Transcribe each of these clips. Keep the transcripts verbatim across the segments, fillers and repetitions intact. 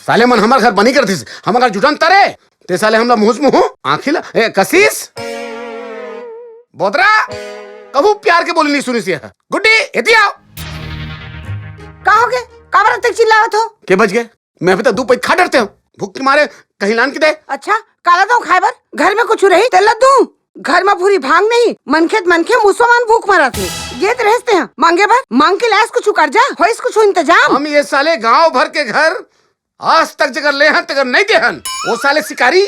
साले मन हमर घर बनी करतिस, हमर घर जुटन तरे, ते साले हमला मुंह मुंह आंखी ला ए कसिस। बोदरा, कभू प्यार के बोली नहीं सुनिस। गुड्डी, एती आओ। का होगे? काबर अतेक चिल्लावत हो? के बच गए? मैं अभी तक दू पईत खा डरते हंव। भूख के मारे कहीं लान के दे। अच्छा, काला दंव खाए बर? घर में कुछू रही, तेला दूं? घर में भूरी भांग नहीं, मनखे त मनखे मुसलमान भूख मरत हे। गेत रहस ते ह मांगे बर, मांग के लायस कुछू करजा, होइस कुछू इंतजाम? हम ये साले गांव भर के घर आज तक जेकर ले हन, तेकर नहीं दे हन। वो साले शिकारी,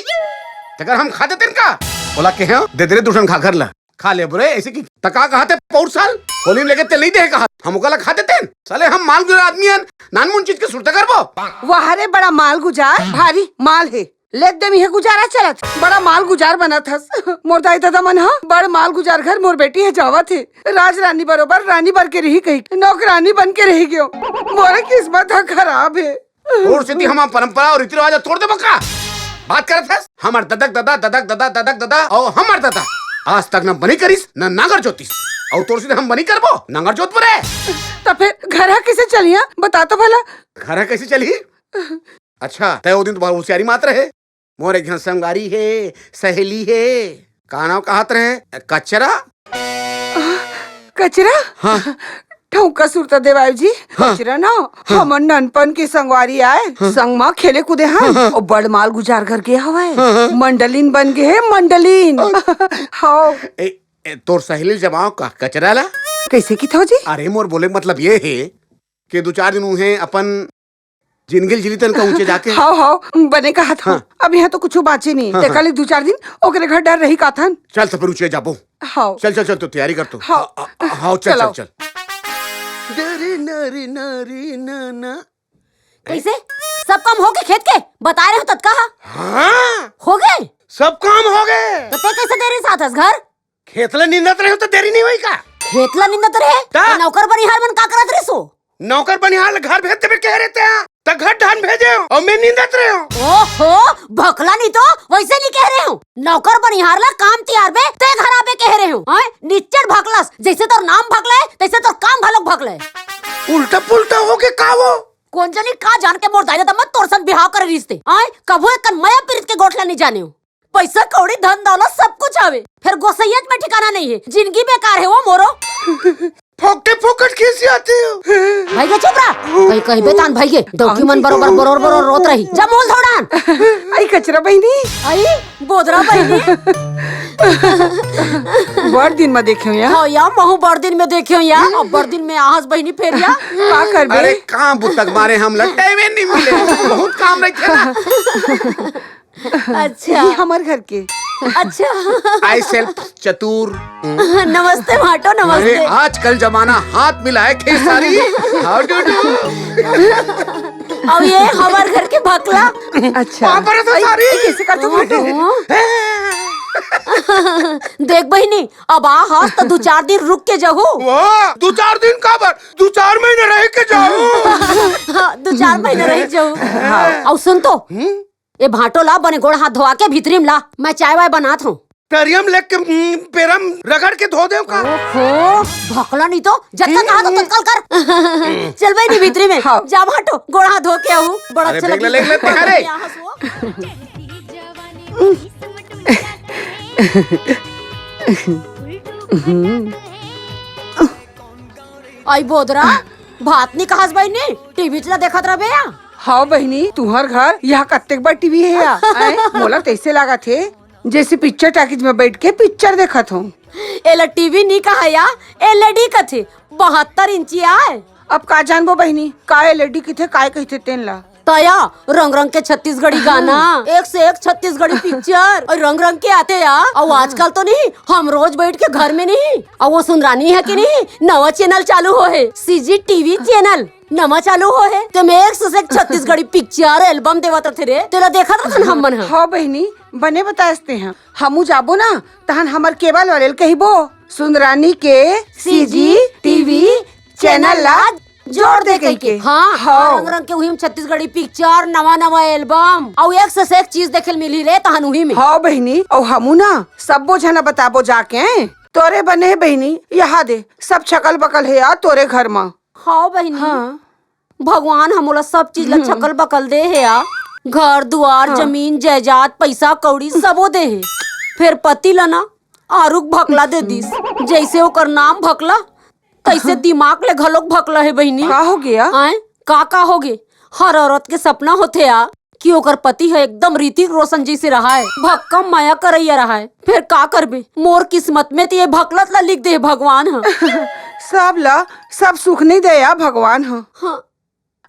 तेकर हम खा देतेन का? बोला के हैं, दे दे रे दू ठन घाघर ला। खा ले बुरे, ऐसे की तका कहा थे पौर साल? होली में लेके ते नहीं दे कहा, हम ओकला खा देतेन। साले हम माल गुजार आदमी हन, नानमुन चीज के सुरता करबो। वाह रे, बड़ा माल गुजार, भारी माल हे। ले दे मिहे गुजारा चलत, बड़ा माल गुजार बनत हस। मोर दाई ददा मन ह, बड़ माल गुजार घर मोर बेटी ह जावत हे। राज रानी बरोबर रानी बन के रही कही, नौकरानी बन के रही गयो। मोरे किस्मत ह खराब हे। तोर सेती हमर परंपरा अउ रीति रिवाज तोड़ देबो का? बात करत हस? हमर ददक ददा, ददक ददा, ददक ददा, अउ हमर ददा आज तक न बनी करिस, न नांगर जोतिस। अउ तोर सेती हम बनी करबो, नांगर जोत बरे। त फेर घर ह कइसे चलिया? बता तो भला। घर ह कइसे चलही? अच्छा, तय ओ दिन तो बड़ा होशियारी मात रहे। मोर एक झन संगवारी हे, सहेली हे। का नाव कहत रहे? कचरा? कचरा? हाँ। ठौका सुरता देवायु जी, हाँ। कचरा ना, हाँ। हमर ननपन के संगवारी आय, हाँ। संग म खेले कूदे हन, हाँ, हाँ। अउ बड़ माल गुजार घर गे हवय। हाँ, हाँ। मंडलिन बन गे हे, मंडलिन। हाँ। हव। ए, ए, तोर सहेली जमाव का कचरा ला? कइसे किथव जी? अरे, मोर बोले के मतलब ये हे कि दू चार दिन उहें अपन जिनगी ल जिली तन का ऊंचे जाके। हव, हव, बने कहत हव। हाँ। अब इहां तो कुछू बांचे नहीं। हाँ, तेकर हाँ। ले दू चार दिन ओकरे घर डर रही काथन। चल, त फेर ऊंचे जाबो। हव। चल, चल, चल, तो तैयारी कर तो। हव। आ, आ, हव, चल, चलो। चल, चल। डरे ना रे ना रे ना ना। कइसे? सब काम हो गे खेत के? बताय रहे हंव ततका हा। हाँ। हो गे? सब काम हो गे। त तें कइसे देरी साथ हस घर? खेत ल निंदत रहे हंव त देरी नहीं होई का? खेत ल निंदत रहे? त? त नौकर बनिहार मन का करत रहिस ओ? नौकर बनिहार ल घर भेज देबे कहे रहे तें हा, त घर धान भेजे हंव अउ मैं निंदत रहे हंव। ओहो, भकला नहीं तो वइसे नहीं कहे रहे हंव। नौकर बनिहार ल काम तियारबे ते घर आबे कहे रहे हंव। हैं? निच्चट भकलस, जइसे तोर नाम भकला हे, तइसे तोर काम घलोक भकला हे। उल्टा पुल्टा हो गे का वो? कोन जनी का जान के मोर दाई ददा मन तोर संग बिहाव करे रिहिस ते। हैं? कभू एकन मया पीरित के गोठ ल नहीं जाने हंव। पइसा कौड़ी धन दौलत सब कुछ हवे, फेर गोसइया म ठिकाना नहीं हे, जिनगी बेकार हे वो मोरो। फोकटे फोकट खिसियाथे हो। भइगे चुप रह, कहीं कहिबे तान भइगे, डौकी मन बरोबर बरोर बरोर रोत रही, जा मुंह ल धो डाहन। अई कचरा बहिनी। अई बोदरा बहिनी। बड़ दिन म देखे हंव या। हव या, महूं बड़ दिन म देखे हंव या, अब बड़ दिन म आहस बहिनी फेर या। का करबे? अरे का बुता के मारे हमला टाइमे नहीं मिले, बहुत काम रहिथे ना। अच्छा। ये हमर घर के। अच्छा। I self चतुर। नमस्ते भांटो, नमस्ते। अरे, आजकल जमाना हाथ मिलाए Khesari. How do you do? अउ ये हमर घर के भकला। अच्छा। पापा रे तो अई, सारी। अई, कइसे करथो भांटो? हम्म। देख बहिनी, अब आहस त दू चार दिन रुक के जाहू। वाह, दू चार दिन काबर? दू चार महीना रह के जाहू। हाँ, दू चार महीना रह जाहू। हाँ। अउ सुन तो, हम्म? ए भांटो ला बने गोड़ हाथ धोवा के भीतरी म ला, मैं चाय वाय बनात हंव। तरिया म लेके, हम्म, पैरा म रगड़ के धो देंव का? ओहो, भकला नहीं तो, जतका कहा तो ततका ल कर। चल बहिनी भीतरी म, हाँ। जा भांटो, गोड़ हाथ धो के आहू, बड़ा अरे, अच्छा लगी। देख ले, देख ले, देख ले। अई बोदरा, भात नहीं खास बहिनी, टीवी ला देखत रहबे या? हव बहिनी, तुंहर घर इहां कतेक बड़ टीवी हे या? अई, मोला तइसे लागत हे, जइसे पिक्चर टाकीज म बइठ के पिक्चर देखत हंव। एला टीवी नहीं कहा या, एलईडी कथे, बहत्तर इंची आय। अब का जानबो बहिनी, का एलईडी कथे, काय कहिथे तेन ला। तया, रंग रंग के छत्तीसगढ़ी गाना, एक से एक छत्तीसगढ़ी पिक्चर, अउ रंग रंग के आथे या। अउ आजकल तो नहीं, हम रोज बइठ के घर म नहीं, अउ वो सुंदरानी हे कि नहीं, नवा चैनल चालू होहे, सीजी टीवी चैनल नवा चालू होहे, तेमा एक से एक छत्तीसगढ़ी पिक्चर एल्बम देवत रथे रे, तेला देखत रथन हमन ह। हव बहिनी, बने बतायस तें ह, हमू जाबो ना, तहन हमर केबल वाले ल कहिबो, सुंदरानी के सीजी टीवी चैनल ला जोड़ दे कहिके। हाँ, हव। रंग रंग के उही म छत्तीसगढ़ी पिक्चर, नवा नवा एल्बम, अउ एक से एक चीज देखे ल मिलही रे तहन उही म। हव बहिनी, अउ हमू ना सब्बो झन बताबो जाके। तोरे बने हे बहिनी, इहां दे, सब छकल बकल हे या तोरे घर म। हव बहिनी। हाँ। भगवान ह मोला सब चीज ला हम्म। छकल बकल दे हे या। घर दुआर, हाँ। जमीन जायदाद, पैसा कौड़ी सबो दे हे। फेर पति ला ना आरुग भकला दे दिस। जैसे ओकर नाम भकला, तैसे हाँ। दिमाग ले घलोक भकला हे बहिनी। का हो गया? आय, का का हो गे? हर औरत के सपना होथे या कि ओकर पति ह एकदम ऋतिक रोशन जैसे रहाय, भक्कम मया करैया रहाय। फेर का करबे, मोर किस्मत में त ये भकलत ला लिख दे हे भगवान ह। सब ला सब सुख नहीं दे या भगवान ह। हाँ।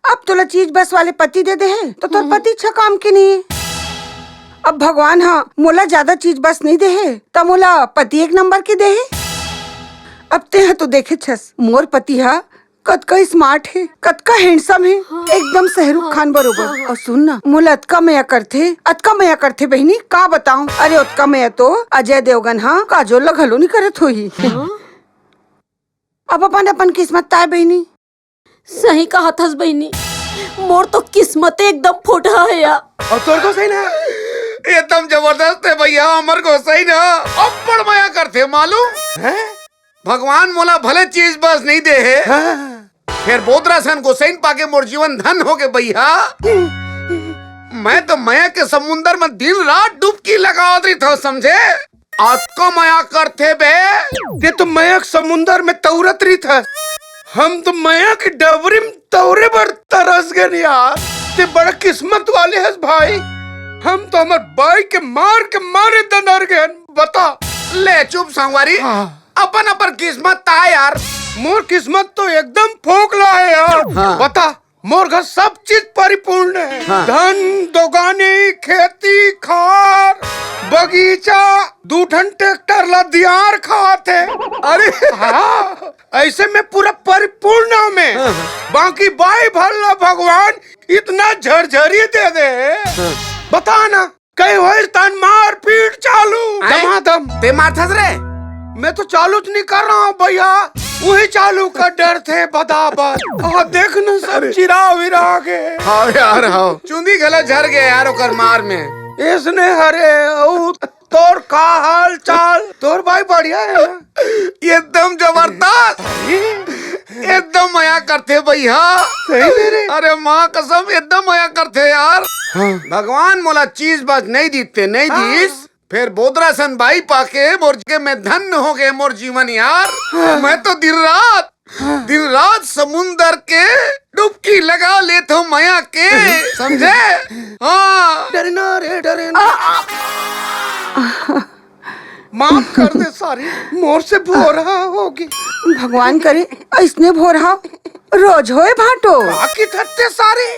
अब तोला चीज बस वाले पति दे दे हे, तो तोर हम्म। पति अच्छा काम के नहीं है। अब भगवान ह मोला ज्यादा चीज बस नहीं दे हे, त मोला पति एक नंबर के दे हे। अब तें ह तो देखे छस, मोर पति ह कतका स्मार्ट हे, कतका हैंडसम हे, हाँ। एकदम शाहरुख हाँ। खान बरोबर। हाँ, हाँ। अउ सुन ना, मोला अतका मया करथे, अतका मया करथे बहिनी, का बताऊं। अरे, ओतका मया तो अजय देवगन ह काजोल ल घलो नहीं करत होही। हाँ? अब अपन अपन किस्मत ताय बहिनी। सही कहत हस बहिनी, मोर तो किस्मते एकदम फुटहा हे या। अउ तोर गोसई ना, एकदम जबरदस्त हे भैया, हमर गोसई ना अब्बड़ मया करथे, मालूम हे? भगवान मोला भले चीज बस नहीं दे हे, हाँ। फेर बोदरा सन गोसई पाके मोर जीवन धन हो गे भैया। मैं तो मया के समुंदर में दिन रात डुबकी लगावत रहिथंव, समझे? अतका मया करथे बे। तें तो मया के समुंदर में तौरत रहिथस, हम तो मया के डबरी में तौरे बर तरस गेन यार। तें बड़ा किस्मत वाले हस भाई, हम तो हमर बाई के मार के मारे दनर गेन। बता। ले चुप संगवारी, हाँ। अपन अपन किस्मत ताय यार। मोर किस्मत तो एकदम फोकला हे यार। हाँ। बता, मोर घर सब चीज परिपूर्ण हे। हाँ। धन, दोगानी, खेती, खार, बगीचा, दू ठन ट्रैक्टर ला दियार खात हे। अरे। हाँ, ऐसे में पूरा परिपूर्ण हंव मैं। हाँ, हाँ। बाकी बाई भर ला भगवान इतना झरझरी दे दे। हाँ। बता ना, कहीं होइस तहान मारपीट चालू। आय? दमादम। तें मारथस रे? मैं तो चालूच नहीं कर रहा हूँ भैया, उही चालू कर डरथे बदाबद। हाँ, देख ना, सब अरे। चिरा विरा गे। हाँ यार, हाँ। चुंदी घला झर गे यार ओकर मार में। इसने हरे, अउ तोर का हाल चाल? तोर बाई बढ़िया हे ना? एकदम जबरदस्त। अरे। एकदम मया करथे भैया। सही में रे? अरे माँ कसम, एकदम मया करथे यार। हाँ। भगवान मोला चीज बस नहीं दिस ते नहीं हाँ। दिस, फेर बोदरा सन बाई पाके मोर के मैं धन्य हो गे मोर जीवन यार। हाँ। मैं तो दिन रात, हाँ। दिन रात समुंदर के डुबकी लगा लेथंव मया के, समझे? हाँ। डरना रे, डरना। माफ कर दे सारी, मोर से भोरहा हो गे। भगवान करे, अइसने भोरहा रोज होय भांटो। का किथस ते सारी?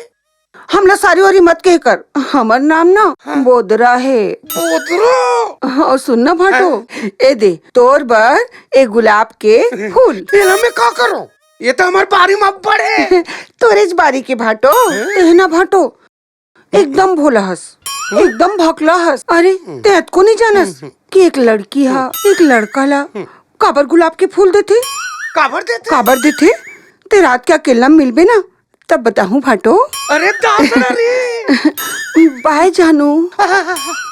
हमला सारी वारी मत कहे कर, हमर नाम ना हाँ। बोदरा हे। बोदरा? हाँ, सुन ना भांटो, हाँ। ए दे, तोर बर ए गुलाब के फूल। एला मैं का करों? ये तो हमर बारी में अब्बड़ हे। तोरेच बारी के भांटो, हाँ? तें ना भांटो, एकदम भोला हस, एकदम भकला हस। अरे, तें अतको नहीं जानस कि एक लड़की हा एक लड़का ला काबर गुलाब के फूल देथे? काबर देथे? काबर देथे? तें रात के अकेल्ला मिलबे ना, तब बताहूँ भांटो। अरे दादा रे। बाय जानू,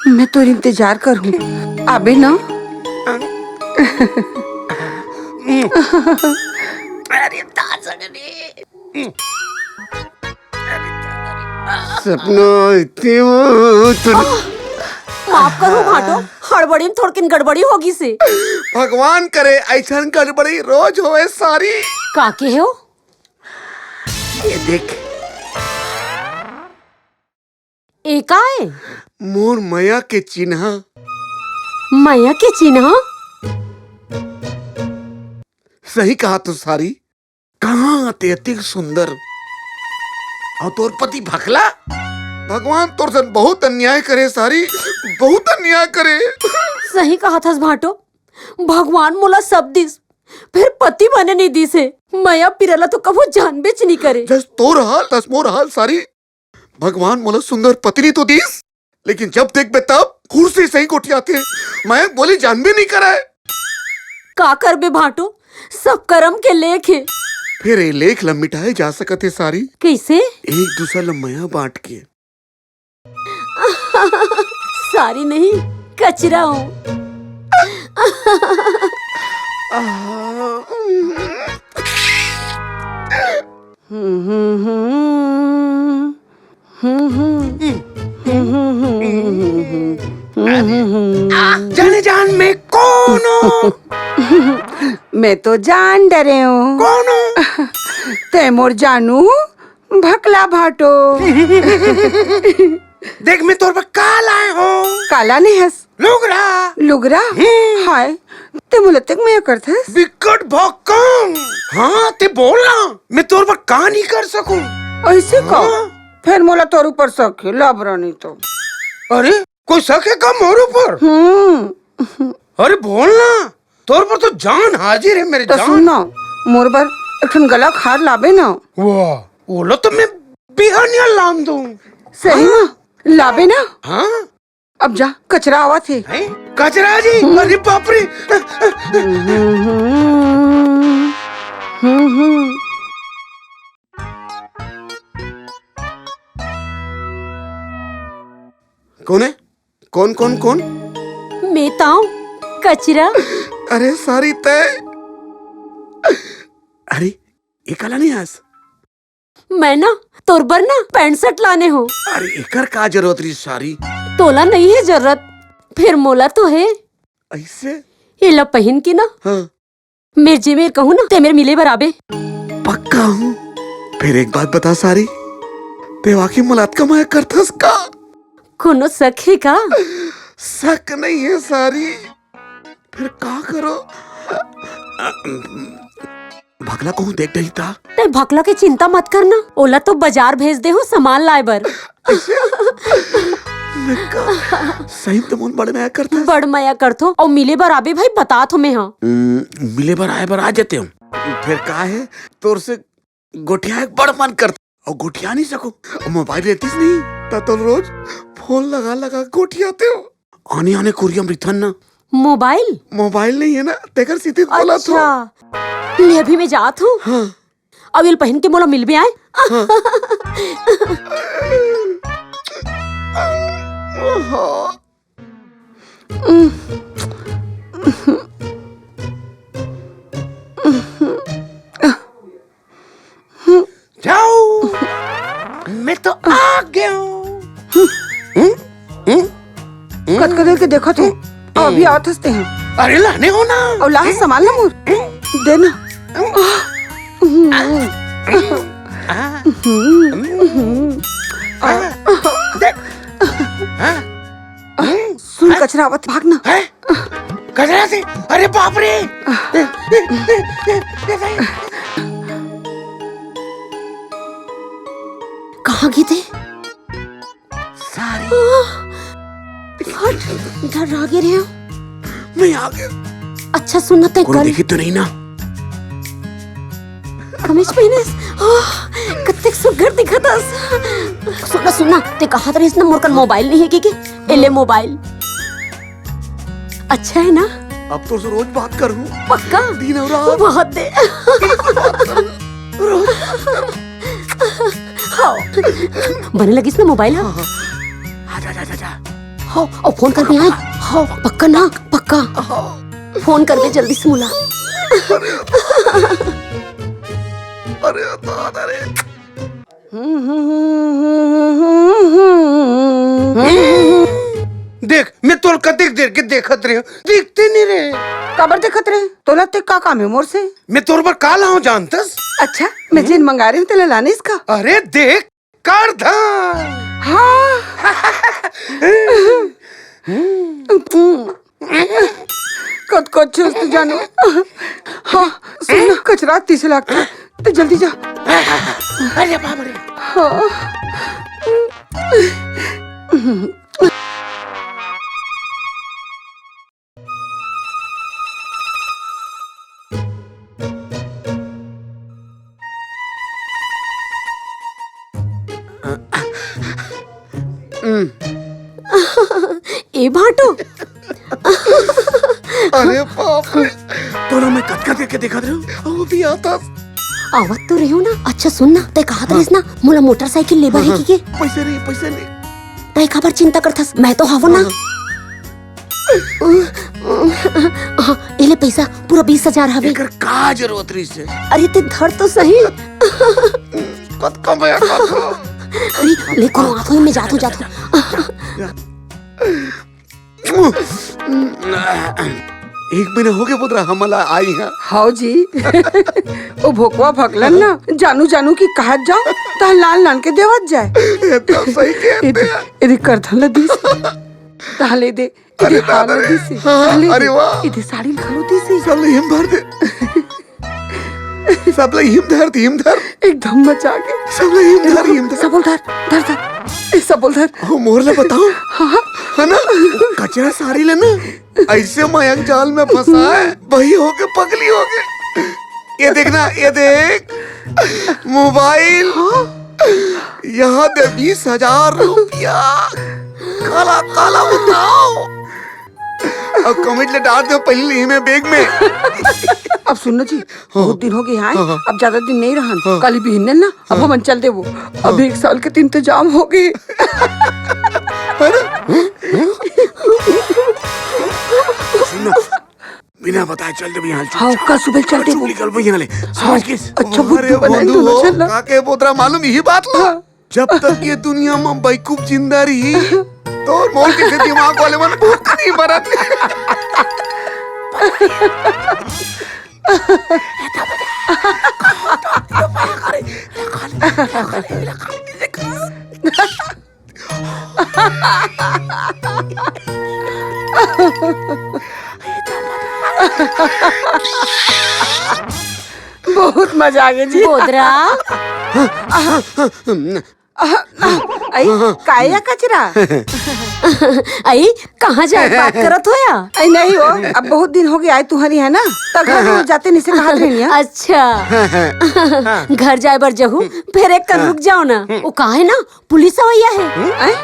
मैं तोर इंतजार करहूँ, आबे ना। अरे दादा रे। सपना इतनी वो तो माफ करो भांटो, हड़बड़ी में थोड़किन गड़बड़ी हो गिस हे। भगवान करे अइसन गड़बड़ी रोज होए सारी। का कहे हो? ये देख। ए का ए? मोर मया के चिन्हा। मया के चिन्हा? सही कहा तो सारी। कहाँ ते अतिक सुंदर अउ तोर पति भकला? भगवान तोर सन बहुत अन्याय करे सारी, बहुत अन्याय करे। सही कहा थस भांटो, भगवान मोला सब दिस, फेर पति बने नहीं दिस हे। मया पीरा ला तो कभू जानबेच नहीं करे। जस तोर हाल, तस मोर हाल सारी। भगवान मोला सुंदर पत्नी तो दिस, लेकिन जब देखबे तब कुर्सी सही गोठियाथे। मया बोली जानबे नहीं करे। का करबे भांटो, सब करम के लेख हे। फेर ए लेख ला मिटाए जा सकत हे सारी। कइसे? एक दूसर ला मया बांट के। सारी नहीं, कचरा हूँ। हम्म, हम्म, हम्म। कोनो? मैं तो जान डरे हूँ। कोनो? तैं मोर जानू भकला भाटो। देख, मैं तोर बर का लाए हूँ। काला नहीं हस? लुगरा। लुगरा? हम्म। हाय, तैं मोला अतेक मया करथस। बिकट भक्कम। हाँ, तैं बोल ना, मैं तोर बर का नहीं कर सकूँ। ऐसे का? हाँ। फेर मोला तोर ऊपर शक हे, लबरा नहीं तो। अरे, कोई शक हे का मोर ऊपर? हम्म। अरे बोल ना, तोर बर तो जान हाजिर हे मेरे तो जान। सुन ना, मोर बर एक ठन गला के हार लाबे ना। वाह, ओला तो मैं बिहनिया लान दूँ। सही हाँ। ना? लाबे ना? हाँ। अब जा, कचरा आवत हे। हैं? कचरा जी? हम्म। अरे बाप रे। हम्म, हम्म, हम्म। कोन हे? कोन, कोन, कोन? मैं तांव, कचरा। अरे सारी तैं। अरे, ये काला नहीं हस? मैं ना तोर बर ना पैंट शर्ट लाने हूँ। अरे एकर का जरूरत रही सारी? तोला नहीं हे जरूरत, फेर मोला तो हे। ऐसे? एला पहिन के ना हाँ। मेर जे मेर कहूँ ना, तैं मेर मिले बर आबे। पक्का हूँ। फेर एक बात बता सारी, तैं वाकई मोला अतका मया करथस का? कोनो शक हे का? शक नहीं हे सारी, फेर का करो? भकला कहूँ देख डही ता? तैं भकला के चिंता मत करना, ओला तो बाजार भेज दे हूँ सामान लाए बर। मैं का, सही में तो मोला बड़ मया करथस। बड़ मया करथो, अउ मिले बर आबे भाई, बतात हूँ मैं हाँ। हम्म, मिले बर आए बर आ जाते हूँ। फेर का हे, तोर से गोठियाए के बड़ मन करथे, अउ गोठिया नहीं सकूँ। अउ मोबाइल रहतिस नहीं, त तो रोज फोन लगा लगा गोठियाते हूँ। आने आने कुरिया म रिथन ना। मोबाइल? मोबाइल नहीं हे ना, तेकर सेती बोलत हूँ। अच्छा, ले अभी मैं जात हूँ। हाँ। अउ एला पहिन के मोला मिलबे आए। हाँ। जाओ, मैं तो आ गया हूँ। हम्म? हम्म? हम्म? कतका देर के देखत हूँ, हम्म? अभी आत हस तें। अरे लाने हो ना। अउ ला हम्म? सामान ला मोर। हम्म? दे ना। हम्म? हम्म? आ? हम्म? हम्म? आ? देख। हाँ? हम्म? सुन, हाँ? कचरा आवत, भाग ना। हैं? कचरा से? अरे बाप रे! कहाँ गे तें? सारी। आह! हट, डर्रा गे रहेंव। मैं आ गया। अच्छा सुन ना, तें कोनो कल देखे तो नहीं ना? कमीज पहिने हस? आह, कतेक सुग्घर दिखत हस। सुन ना, सुन ना, तें कहत रहिस ना, मोर कन मोबाइल नहीं हे कहिके? ए ले मोबाइल। अच्छा हे ना? अब तोर से रोज बात करहूँ। पक्का? दिन अउ रात। बहुत दे। बिल्कुल बात करहूँ। रोज। हाँ। बने लगिस ना मोबाइल, हाँ? हाँ, हाँ। आजा, आजा, आजा, आजा। हाँ, अउ फोन करबे आए। हाँ, पक्का ना? पक्का। हाँ। फोन करबे जल्दी से मोला। अरे, अरे, अरे। देख, मैं तोला कतेक देर के देखत रहेंव, दिखते नहीं रहे। काबर देखत रहे? तोला ते का काम हे मोर से? मैं तोर बर का लाऊं जानथस? अच्छा, मैं जेन मंगाए रहेंव, तेला लाने हस का? अरे देख, करधन। हाँ। कतको अच्छा हस ते जानू। हाँ, सुन ना, कचरा तीसे लागथे, ते जल्दी जा। अरे बाप रे। हाँ। ए भाटो। अरे बाप रे, तोला मैं कतका देर के देखत रहेंव, अउ अभी आथस। आवत तो रहेंव ना। अच्छा सुन ना, ते कहत रहेस ना, मोला मोटरसाइकिल लेबर हे कहिके। पैसा नहीं, पैसा नहीं। ते काबर चिंता करथस, मैं तो हवों ना। हाँ, ए ले पैसा, पूरा बीस हजार हवे। एकर का जरूरत रहिस हे? अरे, ते धर तो सही। कतका मया करथस। अरे, ले, कोनो आथो, मैं जाथों, जाथों। जा। ए, एक महीना हो गया बोतरा हमला आई है। हाव जी। ओ भोकवा भकलन ना, जानू जानू की कहत जाओ, तह लान लान के देवत जाए। ये तो सही कहते हैं। यदि करधन ल दीस, तह ले दे। अरे यदि हार दादा ल रे। दीस, हाँ, तह ले अरे दे। वाह। यदि साड़ी ल घलो दीस। सब ले हिम भर दे। सब ले हिम धर, हिम धर। एकदम मजा आ गया। सब ले हिम धर, हिम धर। सबल धर, धर, धर। ए, सबल धर। हो मोर ले बताओ। हाँ, हाँ। है ना? वो कचरा साड़ी लेना। ऐसे मयंक जाल में फंसा है, वही होके पगली हो गए। ये देखना, ये देख, मोबाइल। हाँ? यहाँ दे बीस हजार रुपया। काला, काला बताओ। अब कमीज ले डाल दे पहले ही में बैग में। अब सुन ना जी, हाँ। बहुत दिन हो गए आए, हाँ, हाँ। अब ज्यादा दिन नहीं रहन। हाँ। कल ही बिहने ना, अब हाँ। हमन चल देबो। अब हाँ। एक साल के तो इंतजाम हो गए। सुन ना, बिना बताए चल देबो यहाँ से। हाँ, कल सुबह चल देबो। निकल यहाँ ले। हाँ, समझ के? अच्छा अरे बुद्धू बनाए बंधु दोनों हो, झन ला। काके बोतरा मालूम यही बात ला। हाँ। जब तक ये दुनिया में बैकूफ जिंदा रही, तो मोर के दिमाग वाले मन भूख नहीं मरत। बहुत मजा आ गया जी। बोदरा। आई, काय या कचरा? आई, कहाँ जाए बात करत हो या? आई नहीं हो, अब बहुत दिन हो गया आए तुहरी है ना, तो घर में जाते नहीं से कहा रहनी है। अच्छा। घर जाए बर जहू, फिर एक कर रुक जाओ ना। वो का है ना, पुलिस अवैया है। हैं?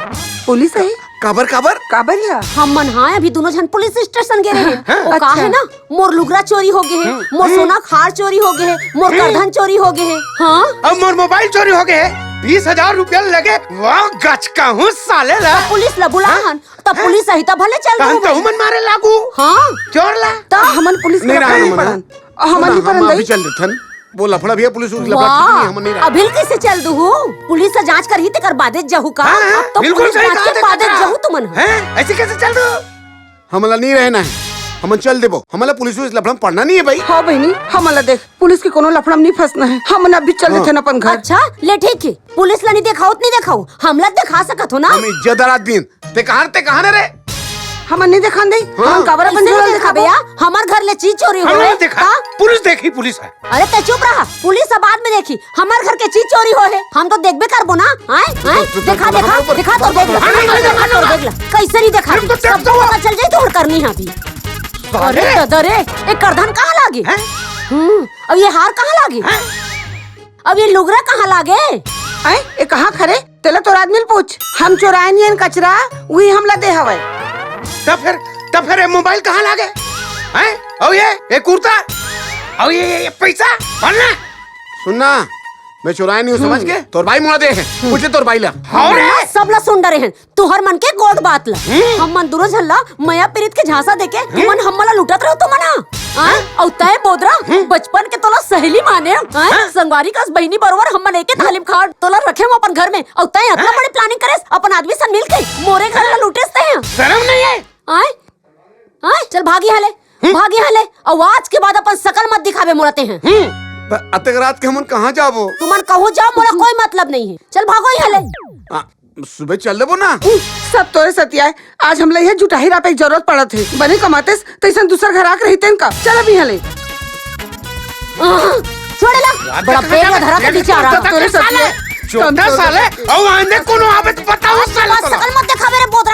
पुलिस है? काबर, काबर? काबर या? हम मन हाँ अभी दोनों झन पुलिस स्टेशन गए रहे। वो का अच्छा। है ना, मोर लुगरा चोरी हो गए है, मोर सोना के हार चोरी हो गए है, मोर करधन चोरी हो गए है। हाँ? अब मोर मोबाइल चोरी हो गए है, बीस हजार रुपया लगे। वाह, गचका हूँ साले ला। पुलिस ला बुला हन, तब पुलिस आही तब भले चल तहन देबो। तहू मन मारे लागू। हाँ। चोर ला। तब हमन पुलिस नहीं ला रहा नहीं हमन, पड़न। हमन सुना, नहीं हम पड़न अभी दई। चल देथन। वो लफड़ा भैया पुलिस उलिस लफड़ा वाह, ठीक नहीं, हमन नहीं रहा। अभी कैसे चल दू? पुलिस से जांच करही तेकर बादे जहू का? हाँ, हाँ, अब तो बिल्कुल पुलिस सही जांच कहा के देखा बादे था। जहू तुमन। हैं? ऐसे कैसे चल दू? हमला नहीं रहना है, हमन चल देबो। हमला पुलिस उलिस लफड़ा में पड़ना नहीं है भाई। हाँ बहनी, हमला देख, पुलिस के कोनो लफड़ा में नहीं फंसना है। हमन अभी चल हाँ। देथन अपन घर। अच्छा, ले ठीक है, पुलिस ला नहीं देखाओ तो नहीं देखाओ, हमला देखा सकत हो ना। हम इज्जतदार आदमी हन। ते कहाँ, ते कहाँ ने रे? हमन नहीं देखान दे। हाँ। हम काबर अपन कैसे झोला नहीं देखाबे देखाबो? या? हमार घर ले चीज चोरी हो हमन गए। नहीं देखा। का? पुलिस देखी, पुलिस है। अरे ते चुप रहा, पुलिस अब बाद में देखी, हमार घर के चीज चोरी हो है, हम तो देखबे करबो ना। आए, आए, तो, तो, देखा, तो, देखा, तो, देखा तो देख ला, हाँ, नहीं, नहीं, देखा तो नहीं, देख ला, कैसे नहीं देखा? हम तो सब तो पता चल जाए तो करनी है अभी। अरे अरे। दादा रे, एक करधन कहाँ लागे? हैं? हम्म, अब ये हार कहाँ लागे? हैं? अब ये लुगरा कहाँ लागे? हैं? ये कहाँ खरे? तेला तोर आदमी ल पूछ, हम चोराए नियन कचरा, उही हमला दे हवय। तब फिर, तब फिर ये मोबाइल कहाँ लागे? हैं? अउ ये, ये कुर्ता? अउ ये, ये, ये पैसा? बोल ना। सुन ना, मैं चोराए नहीं हूँ, समझ हम्म। के? तोर भाई मोला दे है। हम्म। पूछ ले तोर भाई ला। हाँ रे। सब ला सुन डरे हैं, तुहर मन के गोठ बात ला। हम्म। हम मन दुनो झन ला मया पीरित के झांसा देके हम्म। तुमन हमन ला लूटत रहो तुमन हा। हाँ? अउ तय बोदरा, हम्म। बचपन के तोला सहेली माने, हाँ? हाँ। संगवारी कस बहिनी बरोबर हमन एके थाली में खान तोला रखे हो अपन घर में। अउ तय अतना हाँ। बड़े planning करेस अपन आदमी सन मिल के मोरे घर ला लूटेस तय। शर्म नहीं है? आए? आए? चल भागी हाले, हम्म। भागी हाले। अउ आज के बाद अपन सकल मत दिखाबे मोला तय। हम्म। त अतेक रात के हमन कहाँ जाबो? तुमन कहूँ जाओ, मोला कोई मतलब नहीं है। चल भागो यहाँ ले। आ, सुबह चल देबो ना। उह, सब तोरे सतिया है। आज हमला यह जुटाही रापे के जरूरत पड़त है। बने कमातेस, तैसन दूसर घर आके रहितेन का। चल अभी यहाँ ले। आह, छोड़े ला। बड़ा पेट में धरा के बेचारा। तोरे सतिया है। चोटा साले, अउ आंदे कोनो आवे तो बताओ साले तोला। सकल मत दिखावे रे बोध